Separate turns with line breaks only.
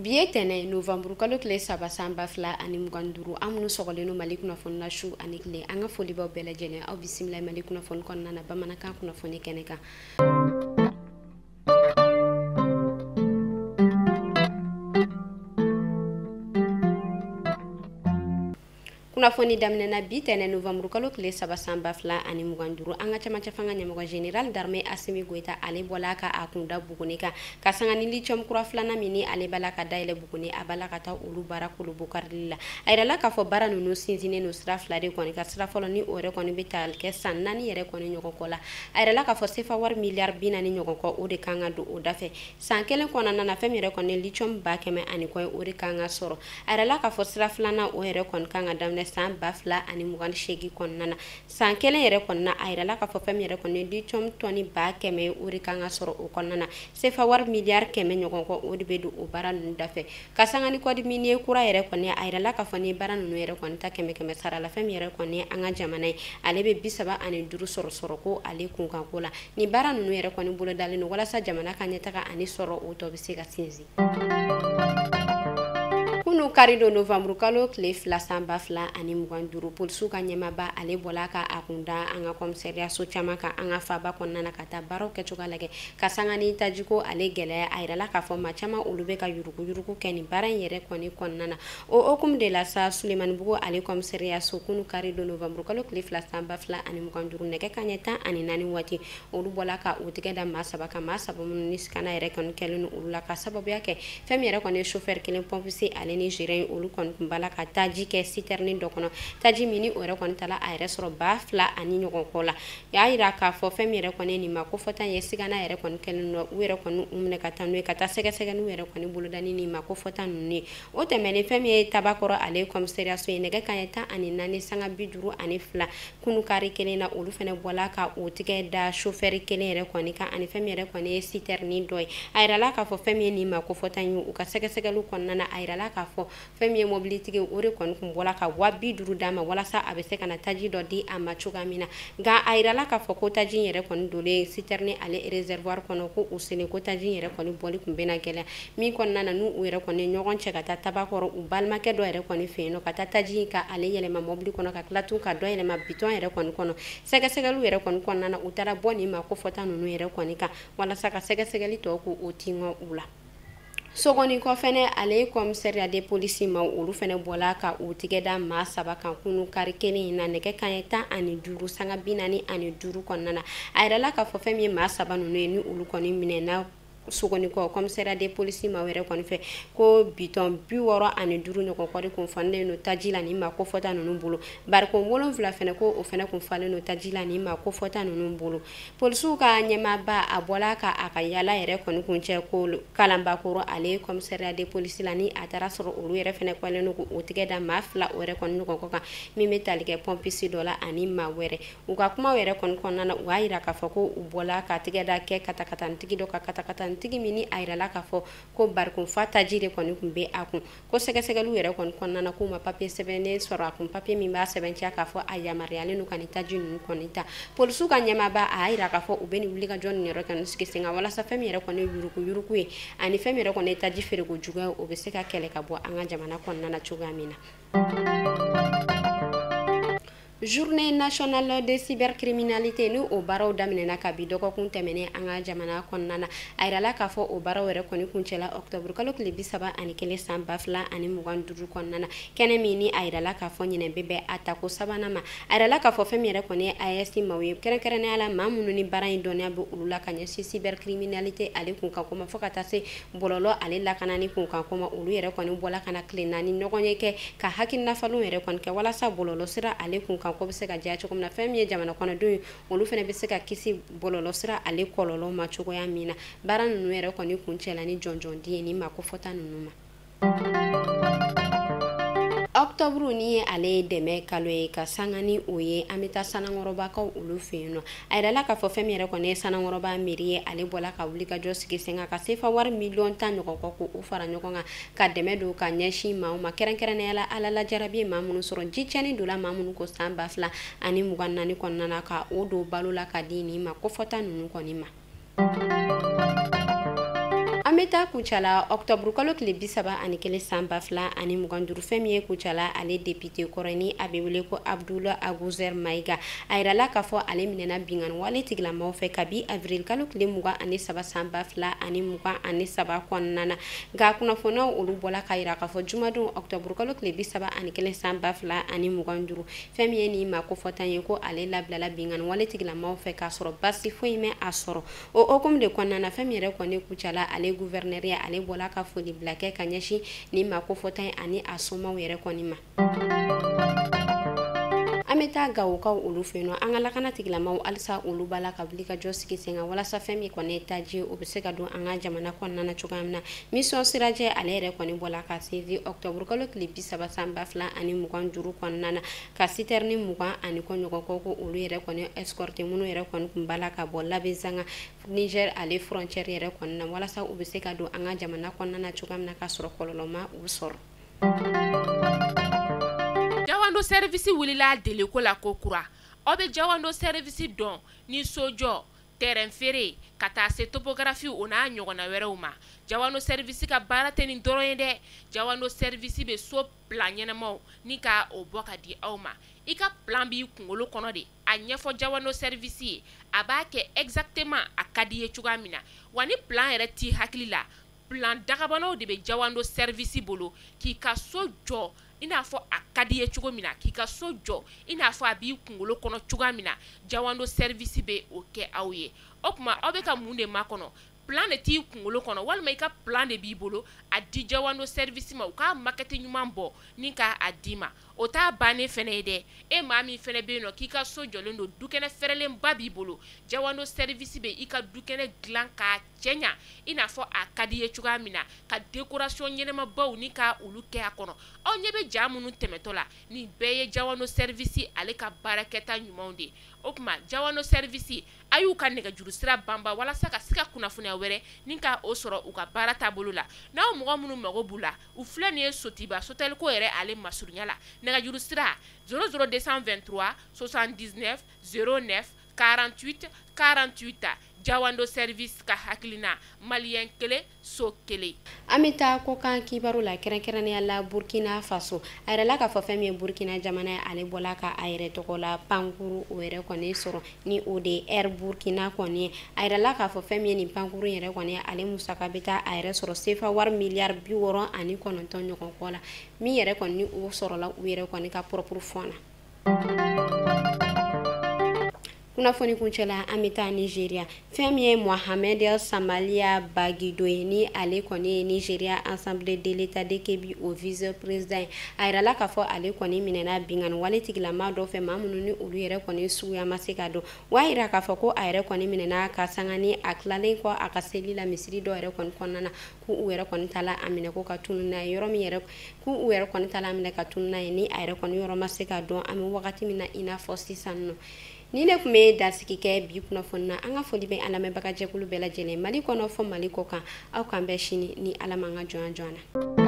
Bi ye tɛnɛ novembre kalo tile 3 san 2025 an minnu sɔgɔlen don Mali kunnafoni na su ani tile an ka foli b'aw bɛɛ lajɛlen aw bisimila Mali kunnafoni kɔnɔna na bamanankan kunnafoni kɛnɛ kan. Kunnafoni daminɛna bi tɛnɛ novembre kalo tile 3 san 2025 an ka cɛmancɛ fanga ɲɛmɔgɔ général d'armée Assimi Goïta ale bɔla ka a kunda Buguni kan ka sanga ni lithium kura filanan min ni ale b'a la ka dayɛlɛ Buguni a b'a la ka taa olu baara kolobokarili la. A yirala k'a fɔ baara ninnu sinsinnen don sira fila de kɔni ka sira fɔlɔ ni o yɛrɛ kɔni bɛ tali kɛ san 4 yɛrɛ kɔni ɲɔgɔn kɔ la. A yirala k'a fɔ sefa wari miliyari 40 ɲɔgɔn kɔ o de kan ka don o dafɛ san kelen kɔnɔna na fɛn min yɛrɛ kɔni lithium 100 ani kɔ ye o de kan ka sɔrɔ. A yirala k'a fɔ sira filanan o yɛrɛ kɔni kan ka daminɛ san 2028 kɔnɔna na san kelen yɛrɛ kɔnɔna a yirala k'a fɔ fɛn min yɛrɛ kɔni lithium tɔni 100 o de kan ka sɔrɔ o kɔnɔna na sefa wari miliyari 100 ɲɔgɔn kɔ o de bɛ don o baara ninnu dafɛ ka sanga ni code minier kura yɛrɛ kɔni a yirala k'a fɔ ni baara ninnu yɛrɛ kɔni ta 100 sara la fɛn min yɛrɛ kɔni an ka jamana ye ale bɛ 35 sɔrɔ ko ale kunkanko la ni baara ninnu yɛrɛ kɔni bolodalen don walasa jamana ka ɲɛtaga ani sɔrɔ o tɔ bɛ se ka sinsin. Kunu kari don novembre kalo tile 2 san 2025 polisiw ka ɲɛmaaba ale bɔla ka a kunda an ka commissariat so caman kan an ka faaba kɔnɔna na ka taa baaraw kɛcogoya lajɛ ka sanga ni tajiko ale gɛlɛya a yirala k'a fɔ maa caman olu bɛ ka yuruguyurugu kɛ nin baara in yɛrɛ kɔni kɔnɔna na. O hokumu de la sa Sulemanibugu ale commissariat so kunu kari don novembre kalo tile 2 san 2025 nɛgɛ kanɲɛ 14 waati olu bɔla ka u tigɛ da maa saba kan maa saba minnu ni sikana yɛrɛ kɔni kɛlen don olu la ka sababuya kɛ fɛn min yɛrɛ kɔni ye chauffeur kelen pompiste ale ni gérant olu kɔni tun b'a la ka taji kɛ citerne dɔ kɔnɔ taji min ni o yɛrɛ kɔni taara a yɛrɛ sɔrɔ 2000 ani ɲɔgɔn kɔ la. Y'a yira k'a fɔ fɛn min yɛrɛ kɔni nin ma ko fɔta ye sigana yɛrɛ kɔni kɛlen don u yɛrɛ kɔni u minɛ ka taa n'u ye ka taa sɛgɛsɛgɛliw yɛrɛ kɔni bolodani nin ma ko fɔta ninnu ye. O tɛmɛnen fɛn min ye Tabakɔrɔ ale commissariat so ye nɛgɛ kanɲɛ 14:52 kunu kari kelen na olu fɛnɛ bɔla ka u tigɛ da chauffeur kelen yɛrɛ kɔni kan ani fɛn min yɛrɛ kɔni ye citerne dɔ ye. A yirala k'a fɔ fɛn min ye nin ma ko fɔta ye u ka sɛgɛsɛgɛliw kɔnɔna na a yirala k'a fɔ fɛn min ye mobilitigi o de kɔni kun bɔla ka 50.000 d'a ma walasa a bɛ se ka na taji dɔ di a ma cogoya min na nka a yirala k'a fɔ ko taji in yɛrɛ kɔni donlen citerne ale réservoir kɔnɔ ko u selen ko taji in yɛrɛ kɔni bɔli kun bɛna gɛlɛya min kɔnɔna na n'u yɛrɛ kɔni ɲɔgɔn cɛ ka taa Tabakɔrɔ u balimakɛ dɔ yɛrɛ kɔni fɛ yen nɔ ka taa taji in ka ale yɛlɛma mobili kɔnɔ ka tila tun ka dɔ yɛlɛma bitɔn yɛrɛ kɔni kɔnɔ sɛgɛsɛgɛliw yɛrɛ kɔni kɔnɔna na u taara bɔ nin ma ko fɔta ninnu yɛrɛ kɔni kan walasa ka sɛgɛsɛgɛli tɔ k'o tinga u la. Sogɔni kɔ fɛnɛ ale commissariat de police ma olu fɛnɛ bɔla ka u tigɛ da maa saba kan kunu kari kelen in na nɛgɛ kanɲɛ 15:45 kɔnɔna na a yirala k'a fɔ fɛn min ye maa saba ninnu ye ni olu kɔni minɛna Sogɔni kɔ commissariat de police ma yɛrɛ kɔni fɛ ko bitɔn 65 ɲɔgɔn kɔ de kun falen don taji la ni ma ko fɔta ninnu bolo barikon 7 fɛnɛ ko o fɛnɛ kun falen don taji la ni ma ko fɔta ninnu bolo. Polisiw ka ɲɛmaaba a bɔla ka a ka yala yɛrɛ kɔni kun cɛ ko Kalanbakɔrɔ ale commissariat de police la ni a taara sɔrɔ olu yɛrɛ fɛnɛ kɔlen don k'o tigɛ da maa fila o yɛrɛ kɔni ɲɔgɔn kɔ kan min bɛ tali kɛ pompiste dɔ la ani maa wɛrɛ. U ka kumaw yɛrɛ kɔni kɔnɔna na u y'a yira k'a fɔ ko u bɔla ka tigɛ da kɛ katakatantigi dɔ kan katakatantigi min ni a yirala k'a fɔ ko barikonfa taji de kɔni kun bɛ a kun ko sɛgɛsɛgɛliw yɛrɛ kɔni kɔnɔna na k'u ma papiye sɛbɛnnen sɔrɔ a kun papiye min b'a sɛbɛntiya k'a fɔ a yamaruyalen don ka nin taji ninnu kɔni ta. Polisiw ka ɲɛmaaba a y'a yira k'a fɔ u bɛ nin wulikajɔ nin yɛrɛ kɔni sigi sen kan walasa fɛn min yɛrɛ kɔni ye yuruguyurugu ye ani fɛn min yɛrɛ kɔni ye taji feereko juguya ye o bɛ se ka kɛlɛ ka bɔ an ka jamana kɔnɔna na cogoya min na. Journée nationale de cybercriminalité ni o baaraw daminɛna kabi dɔgɔkun tɛmɛnen an ka jamana kɔnɔna na a yirala k'a fɔ o baaraw yɛrɛ kɔni kuncɛla octobre kalo tile 31 san 2025 kɔnɔna na kɛnɛ min ni a yirala k'a fɔ ɲinɛ bɛ bɛn a tako sabanan ma. A yirala k'a fɔ fɛn min yɛrɛ kɔni ye AES maaw ye kɛrɛnkɛrɛnnenya la maa minnu ni baara in dɔnniya bɛ olu la ka ɲɛsin cybercriminalité ale kunkanko ma fo ka taa se bɔlɔlɔ ale lakanani kunkanko ma olu yɛrɛ kɔni bɔla ka na tile 4 ɲɔgɔn ye kɛ ka hakilina falenw yɛrɛ kɔni kɛ walasa bɔlɔlɔ sira ale kunkan ko bɛ se ka diya cogo min na fɛn min ye jamana kɔnɔdenw ye olu fana bɛ se ka kisi bɔlɔlɔ sira ale kɔlɔlɔ ma cogoya min na. Baara ninnu yɛrɛ kɔni kuncɛla ni jɔnjɔn di ye ni ma ko fɔta ninnu ma. Octobre ni ye ale dɛmɛ kalo ye ka sanga ni o ye an bɛ taa Sanankɔrɔbakaw olu fɛ yen nɔ. A yirala k'a fɔ fɛn min yɛrɛ kɔni ye Sanankɔrɔba mairie ye ale bɔla ka wulikajɔ sigi sen kan ka sefa wari miliyɔn 10 ɲɔgɔn kɔ k'o fara ɲɔgɔn kan ka dɛmɛ don ka ɲɛsin maaw ma kɛrɛnkɛrɛnnenya la Ala lajarabi ye maa minnu sɔrɔ ji tiɲɛni donna maa minnu ko san 2024 kɔnɔna na ka o don balo la ka di nin ma ko fɔta ninnu kɔni ma. An bɛ Bɛ taa Kucala octobre kalo tile 31 san 2025. Fɛn min ye Kucala ale député kɔrɔ ni a bɛ wele ko Abdoul Agouzɛr Maïga, a yirala k'a fɔ ale minɛna binkanni wale tigilamaw fɛ kabi avril kalo tile 23 san 2023 kɔnɔna na. Nka kunnafoniyaw olu bɔla k'a yira k'a fɔ jumadon octobre kalo tile 31 san 2025, fɛn min ye nin maa kofɔta ye ko ale labilala binkanni wale tigilamaw fɛ k'a sɔrɔ basi foyi mɛ a sɔrɔ. O hokumu de kɔnɔna na, fɛn min yɛrɛ kɔni Kucala ale gouverneur ye, ale bɔla ka foli bila kɛ ka ɲɛsin nin maa kofɔta ye ani a somaw yɛrɛ kɔni ma. An bɛ taa Gawokaw olu fɛ yen nɔ. An ka lakana tigilamaw halisa olu b'a la ka wuli ka jɔ sigi sen kan walasa fɛn min kɔni ye taji ye, o bɛ se ka don an ka jamana kɔnɔna na cogoya min na. Mission Sirajɛ ale yɛrɛ kɔni bɔla ka sinsin octobre kalo tile 30 san 2025 kɔnɔna na ka citerne 20 ani kɔ ɲɔgɔn kɔ ko olu yɛrɛ kɔni escorter minnu yɛrɛ kɔni tun b'a la ka bɔ Labezanga Niger ale frontière yɛrɛ kɔni na walasa u bɛ se ka don an ka jamana kɔnɔna na cogoya min na k'a sɔrɔ kɔlɔlɔ ma u sɔrɔ.
Jawando Service wulila deliko la ko kura. Aw bɛ Jawando Service dɔn ni sojɔ, terrain feere, ka taa se topographie o n'a ɲɔgɔnna wɛrɛw ma. Jawando Service ka baara tɛ nin dɔrɔn ye dɛ. Jawando Service bɛ so plan ɲɛnamaw ni ka o bɔ ka di aw ma. I ka plan b'i kunkolo kɔnɔ de, a ɲɛfɔ Jawando Service ye, a b'a kɛ exactement a ka di ye cogoya min na. Wa ni plan yɛrɛ t'i hakili la, plan dagabanaw de bɛ Jawando Service bolo k'i ka so jɔ i n'a fɔ a ka di ye cogo min na, k'i ka so jɔ i n'a fɔ a b'i kunkolo kɔnɔ cogoya min na. Jawando Service bɛ o kɛ aw ye. O tuma aw bɛ ka mun de makɔnɔ? Plan de t'i kunkolo kɔnɔ walima i ka plan de b'i bolo, a di Jawando Service ma, u k'a maquette ɲuman bɔ ni k'a d'i ma. O t'a bannen fɛnɛ ye dɛ. E maa min fɛnɛ bɛ yen nɔ k'i ka so jɔlen don, dukɛnɛ fɛrɛlenba b'i bolo, Jawando Service bɛ i ka dukɛnɛ dilan k'a cɛɲa i n'a fɔ a ka di ye cogoya min na, ka décoration ɲɛnamabaw ni ka olu kɛ a kɔnɔ. Aw ɲɛ bɛ ja minnu tɛmɛtɔ la, nin bɛɛ ye Jawando Service ale ka baarakɛta ɲumanw de ye. O tuma Jawando Service, a y'u ka nɛgɛjuru sira banba walasa ka se ka kunnafoniya wɛrɛ ni ka o sɔrɔ u ka baara taabolo la. N'aw mɔgɔ minnu mago b'u la, u filɛ nin ye Sotiba Sotelko yɛrɛ ale masurunya la. Nɛgɛjuru sira 00223 79 09 48 48. Jawando Service ka hakilina, maliyɛn kelen so kelen.
An bɛ taa kɔkan kibaru la, kɛrɛnkɛrɛnnenya la Burkina Faso. A yɛrɛ la k'a fɔ fɛn min ye Burkina jamana ye, ale bɔla ka a yɛrɛ tɔgɔ la pankuru o yɛrɛ kɔni sɔrɔ ni o de ye Air Burkina kɔni ye. A yɛrɛ la k'a fɔ fɛn min ye nin pankuru yɛrɛ kɔni ye, ale musaka bɛ taa a yɛrɛ sɔrɔ sefa wari miliyari 69 ɲɔgɔn kɔ la, min yɛrɛ kɔni ni o sɔrɔla u yɛrɛ kɔni ka propre fond na. Kunnafoni kuncɛ la, an bɛ taa Nigeria. Fɛn min ye Mohamed Samalia Bagido ye, ni ale kɔni ye Nigeria Assemblée de l'État de Kebbi o vice président ye, a yirala k'a fɔ ale kɔni minɛna binkanni wale tigilama dɔ fɛ, maa minnu ni olu yɛrɛ kɔni suguya ma se ka dɔn. O y'a yira k'a fɔ ko a yɛrɛ kɔni minɛna ka sanga ni a tilalen kɔ a ka seli la misiri dɔ yɛrɛ kɔni kɔnɔna na, k'u yɛrɛ kɔni taala a minɛ ko ka tunun n'a ye yɔrɔ min yɛrɛ, k'u yɛrɛ kɔni taala a minɛ ka tunun n'a ye, ni a yɛrɛ kɔni yɔrɔ ma se ka dɔn an bɛ wagati min na i n'a fɔ sisan nɔ. Ni ne tun bɛ dansigi kɛ bi kunnafoni na. An ka foli bɛ an lamɛnbagajɛkulu bɛɛ lajɛlen, Mali kɔnɔ fɔ Mali kɔ kan. Aw k'an bɛn sini ni Ala m'an ka jɔnya jɔ an na.